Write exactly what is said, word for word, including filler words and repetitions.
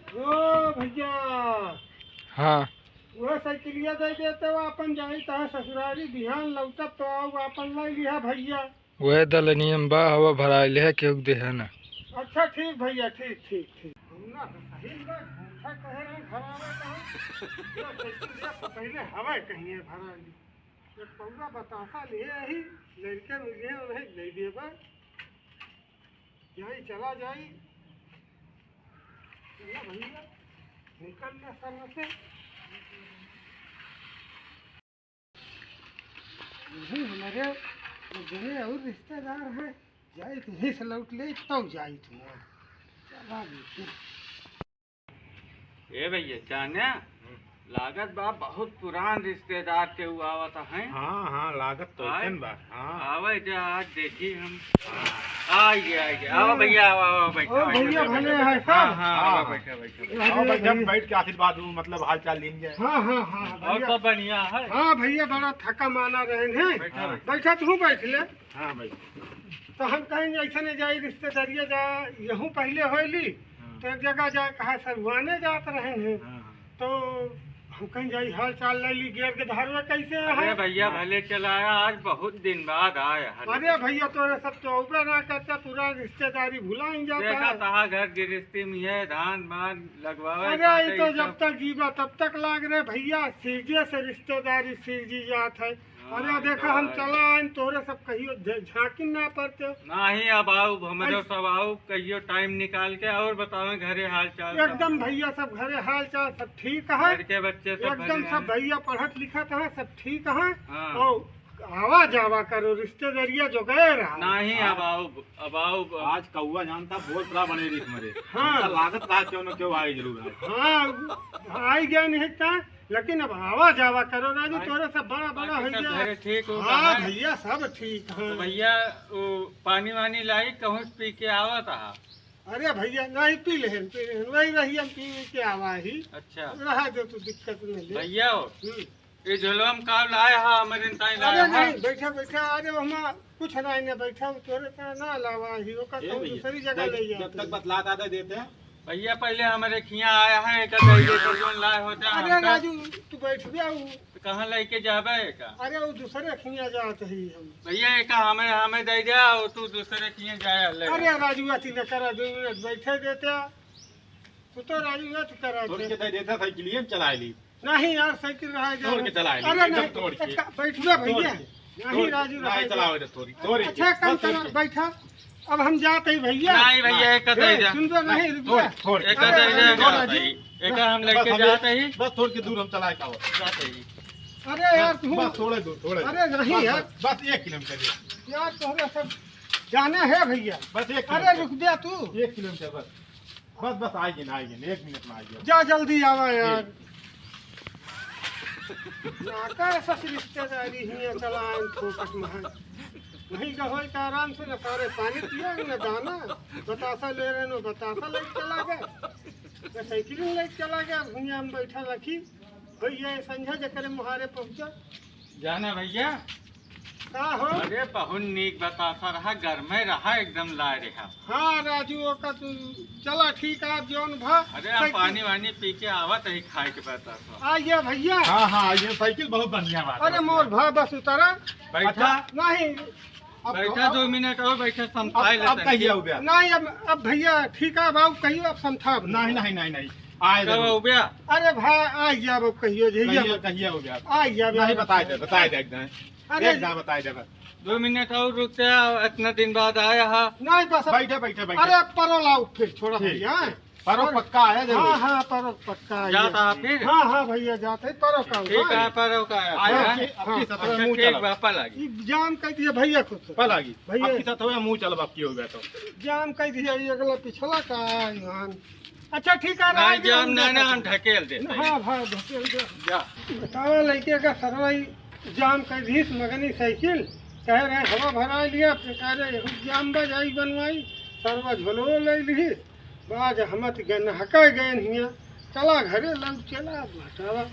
ओ भैया। हाँ। वह साइकिलिया दे देते हो, अपन जाई तहाँ ससुरारी, बिहान लौटब तो आओ, अपन ले लिहा भैया। वह दलनियम बा, हवा भराइल है, केहू के देहे ना। अच्छा, ठीक भैया, ठीक, ठीक, ठीक। हम ना तो सही में झूठा कहे रहे, भरावे का। ये साइकिलिया तो पहले हवा कहीं है भराइल। एक पौरा बतासा ले आई, लड़के मिले, उन्हें दे देबा। जाई, चला जाई। चला भैया, निकल ले सर से। यही हमारे जने और रिश्तेदार हैं, जाई तुम्हें से लौट ले, तब जाई तुम्हें। चला लेते। ए भैया, जाने, लागत बा बहुत पुरान रिश्तेदार के उ आवत हैं। हाँ, हाँ, लागत तो आए? ऐसन बा। हाँ। आवे जा, आज देखी हम। हाँ। आ गया, आ गया। आओ भैया, आओ, आओ, बैठो, ओ बैठो, भैया, बैठो, भले बैठो। हैं सब? हाँ, हाँ, हाँ, आओ, हाँ। बैठो, बैठो। अरे आओ, बैठ, भैया। बैठ के आशीर्वाद, मतलब, हाल चाल लीन जाए। हाँ, हाँ, हाँ, और भैया। सब बढ़िया है? हाँ भैया, बड़ा थका माना रहे हैं। बैठो, हाँ। बैठो। बैठा, तू बैठ ले। हाँ भाई। तो हम कहीं ऐसे नहीं जाई, रिश्तेदारिया जा, यहूँ पहले होइली, हाँ। तो एक जगह जाए, कहा सरुआने जात रहे हैं। हाँ, हाँ। तो हम कहीं जाई, हाल चाल ले ली, गेर के धारवा कैसे है? अरे भैया, हाँ। भले चला आया, आज बहुत दिन बाद आया है। अरे भैया, तोरे सब तो उबे ना करता, पूरा रिश्तेदारी भुलाइन जाता देखा है। तहा घर गृहस्थी में है, धान मान लगवावे अरे, ये खातिर तो जब सब। तक जीवा तब तक लाग रहे भैया, सिरजे से रिश्तेदारी सिरजी जात है। हाँ, अरे, देखा, हम तो है। चला आइन, तोरे सब कहियो झ-, झांकिन ना पड़ते। नहीं, अब आउब, हमरे अरे। सब आउब, कहियो टाइम निकाल के और बतावे घरे हाल चाल सब। एकदम भैया, सब घरे हाल चाल सब ठीक है। घर के बच्चे सब एकदम बढ़िया सब हैं। भैया पढ़त लिखत हैं, सब ठीक है। हाँ। और आवा जावा करो, रिश्तेदारिया जो गए रहा। नहीं, हाँ। अब आउब, अब आउब। आज कौआ जानता बोल रहा बने रीत मरे। हाँ। हमका लागत रहा क्यों न क्यों आई जरूर है। हाँ, आई गया नहीं था। लेकिन अब आवा जावा करो राजू, भाई, तोरे सब बड़ा बड़ा बाकी हो सब गया। घरे ठीक हो हाँ कहाँ? भैया, सब ठीक तो है। भैया, वो पानी वानी लाई, कहूँ से पी के आवा था। अरे भैया, नहीं पी लेहन, पी लेहन, वही रही हम पी के आवा ही। अच्छा। रहा दे तू, दिक्कत नहीं ले। भैया हो, हम्म। ये झोलवा में का लाए हा, हमारे ताई लाए अरे हा? नहीं, बैठा बैठा, अरे हम कुछ नहीं ने बैठा, तोरे का ना लावा ही, ओका ए कहूँ भैया, दूसरी जगह जब, ले जब जाते तक हैं। बतलात आते देते हैं। भैया, पहले हमरे खियाँ आया है, एका दे दे, तो जोन लाए होते हैं अरे हमका। राजू, तू बैठ गया, वो तो कहाँ लेके जाबे एका? अरे, वो दूसरे खियाँ जात ही हम। भैया, एका हमें, हमें दे दे, और तू दूसरे खियाँ जाए ले। अरे राजू, अति न करा, दो मिनट बैठे देते। तू तो राजू, अति करा तोड़ दे। के दे देता, साइकिलिए में चला ली। नहीं यार, साइकिल रहा जा तोड़ के रहा। चला ली, अरे एकदम नहीं, तोड़ के। एक बैठ जा तोड़ भैया। के। नहीं तोड़ के। राजू, नहीं रहा जा। चलाओ इधर, तोड़ के। तोड़ के। अच्छा, काम बस, करो, तोड़ के। बैठा। अब हम जाते ही भैया। नहीं भैया, एक कतई ए, जा। सुन तो नहीं, रुक थोड़, जा। थोड़। एक अरे कतई नहीं, जा, राजू। जाते ही। एक हम बस लेके हमें, जाते ही। बस थोड़ के दूर हम चलाए का हो। जाते ही। अरे यार, बस, तू बस थोड़े दूर, थोड़े अरे दूर। नहीं बस, यार। बस, बस एक किलोमीटर है। यार, तोहरे सब जाना है भैया। बस एक अरे किलोमीटर। रुक जा तू। एक किलोमीटर बस। बस, बस, आइए ना, आइए ना, एक मिनट में आइए। जा, जल्दी आवा यार। ठीक। नाका सस रिश्तेदारी हियाँ चला आइन फोकट में है। नहीं का होई का आराम से न सारे पानी पिया, न दाना, बतासा ले रहे, न बतासा लेके चला गए, न साइकिल लेके चला गए। अब हियाँ हम बैठा रखी, भैया, ये संझा जकरे मुहारे पहुँचा। जाना भैया, का हो? अरे, बहुत नीक बतासा रहा, गरमे रहा, एकदम लाए रहा। हाँ, राजू, ओका तू चला, ठीक है, जौन भा अरे, हम साइकिल पानी वानी पी के आवत ही, खाए के बतासा। आ गया भैया। हाँ, हाँ, ये साइकिल बहुत बढ़िया बात अरे, है। मोर भा बस उतरा। बैठा। अच्छा, नहीं, अब बैठा, अब दो मिनट और बैठा, समझाए अब, अब लेते हैं। कहिए हो गया। नहीं, अब, अब भैया, ठीक है, अब कहियो, अब समझा अब। नहीं, नहीं, नहीं, नहीं, आए कब जरूर। हो गया? अरे भा, आ गया, अब कहियो, जे कहिए, अब कहिए हो गया। आ गया, नहीं, अब बताए दे, बताए दे एकदम। अरे एक दाम बताई देबा। दो मिनट और रुकते हैं, इतना दिन बाद आया हा। नहीं, बस अब बैठे, बैठे, बैठे। अरे, परो लाओ फिर, छोड़ा ठीक। भैया, हैं? परो और पक्का है जरूर। हाँ, हाँ, परो पक्का है। जाता है फिर? हाँ, हाँ, भैया, जाते हैं, परो का ठीक है, है। परो का है। आया, हाँ। अब की, अब की हाँ। सत्रह अच्छा, मुँह ठीक चला। बा, पल आ गई। ई जाम कर दिया भैया खुद से। पल आ गई। भैया। अब की सत्रह मुँह चला, अब की हो गया तो। जाम कर दिया, ये अगला पिछला का है, ईमान। अच्छा, ठीक है, नहीं, आगे जाम हम नहीं, ना, देखते हम हैं। ढकेल देते हैं। हाँ, हाँ, ढकेल दे। जा। बतावा, लइके का सरवा ई जाम कर दीस मगनी साइकिल, कहे रहे हवा भरा लिया, कह रहे यहू जाम बा, जाई बनवाई, सरवा झोलवो ले ली, बाज हमत गन हका गए हिया, चला घरे लौट चला, बतावा।